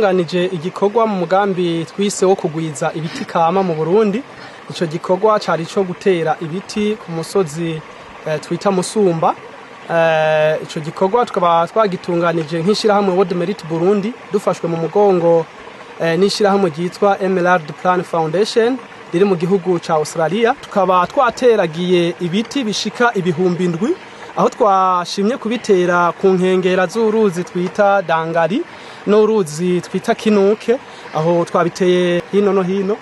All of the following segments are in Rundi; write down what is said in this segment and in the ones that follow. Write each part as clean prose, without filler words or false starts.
Twatunganije igikorwa mu mugambi twise wo kugwiza ibiti kama mu Burundi. Ico gikorwa cari ico gutera ibiti ku musozi twita Musumba. Ico gikorwa tukaba twagitunganije nk'ishirahamwe World Merit Burundi, dufashwe mu mugongo n'ishirahamwe ryitwa Emerald Plan Foundation riri mu gihugu ca Australia. Tukaba twateragiye ibiti bishika 7,000, aho twashimye kubitera ku nkengera z'uruzi twita Dangari n'uruzi twita Kinuke, aho twabiteye hino no hino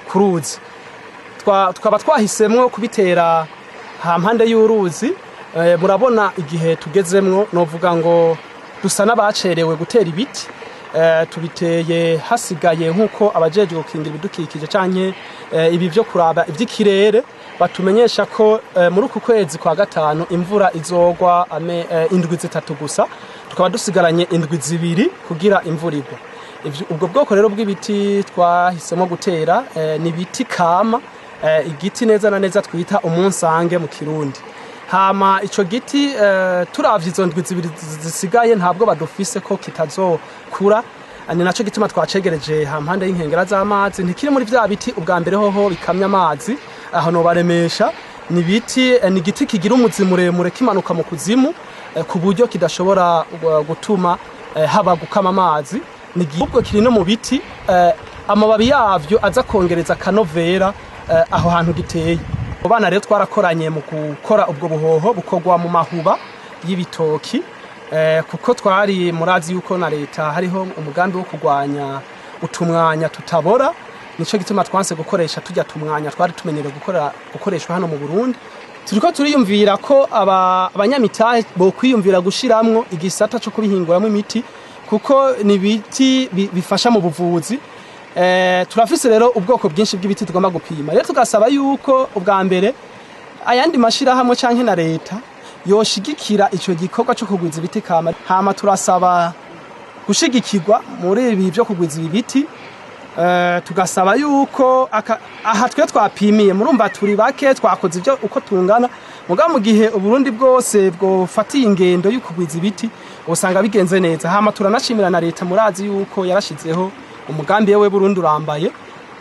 ku ruzi. Tukaba twahisemwo kubitera hampande y'uruzi. Murabona igihe tugezemwo, novuga ngo dusa n'abacerewe gutera ibiti. Tubiteye hasigaye, nk'uko abajejwe gukingira ibidukikije canke ibi vyo kuraba ivy'ikirere batumenyesha ko muri uku kwezi kwa gatanu imvura izogwa indwi 3 gusa, tukaba dusigaranye indwi 2 kugira imvura igwa. Ubwo bwoko rero bw'ibiti twahisemo gutera ni ibiti kama, igiti neza na neza twita umunsange mu Kirundi. Hama ico giti, turavye izo ndwi 2 zisigaye, ntabwo badufise ko kitazokura. Ni naco gituma twacegereje hampande y'inkengera z'amazi. Ntikiri muri vya biti ubwa mbere hoho bikamya amazi, aho nobaremesha. Ni ibiti, ni igiti kigira umuzi muremure kimanuka mu kuzimu, ku buryo kidashobora gutuma haba gukama amazi. Ni ahubwo kiri no mu biti amababi yavyo aza kongereza akanovera aho hantu giteye. Abo bana rero twarakoranye mu gukora ubwo buhoho bukorwa mu mahuba y'ibitoki, kuko twari murazi yuko na leta hariho umugambi wo kurwanya utumwanya tutabora. Nico gituma twanse gukoresha tujya tumwanya twari tumenyereye gukoreshwa hano mu Burundi. Turiko turiyumvira ko abanyamitahe bo kwiyumvira gushiramwo igisata co kubihinguramwo imiti, kuko ni ibiti bifasha mu buvuzi. Turafise rero ubwoko bwinshi bw'ibiti tugomba gupima. Rero tugasaba yuko ubwa mbere ayandi mashirahamwe canke na leta yoshigikira ico gikorwa co kugwiza ibiti kama. Hama turasaba gushigikirwa muri ibi vyo kugwiza ibi biti. Tugasaba yuko aha twe twapimiye, murumva turi bake, twakoze ibyo uko tungana, mugabo mu gihe Uburundi bwose bwofatiye ingendo yo kugwiza ibiti, usanga bigenze neza. Hama turanashimira na leta, murazi yuko yarashizeho umugambi wewe Burundi urambaye.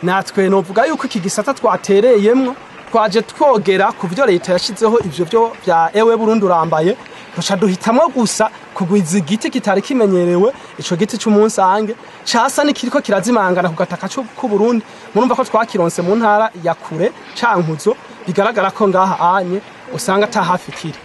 Natwe novuga yuko iki gisata twatereyemwo twaje twogera ku byo leta yashizeho, ivyo byo bya ewe Burundi urambaye, duca duhitamwo gusa kugwiza igiti kitari kimenyerewe, ico giti c'umunsange casa nikiriko kirazimangana ku gataka c'u Burundi. Murumva ko twakironse mu ntara ya kure, Cankuzo, bigaragara ko ngaha anye usanga ata hafi kiri.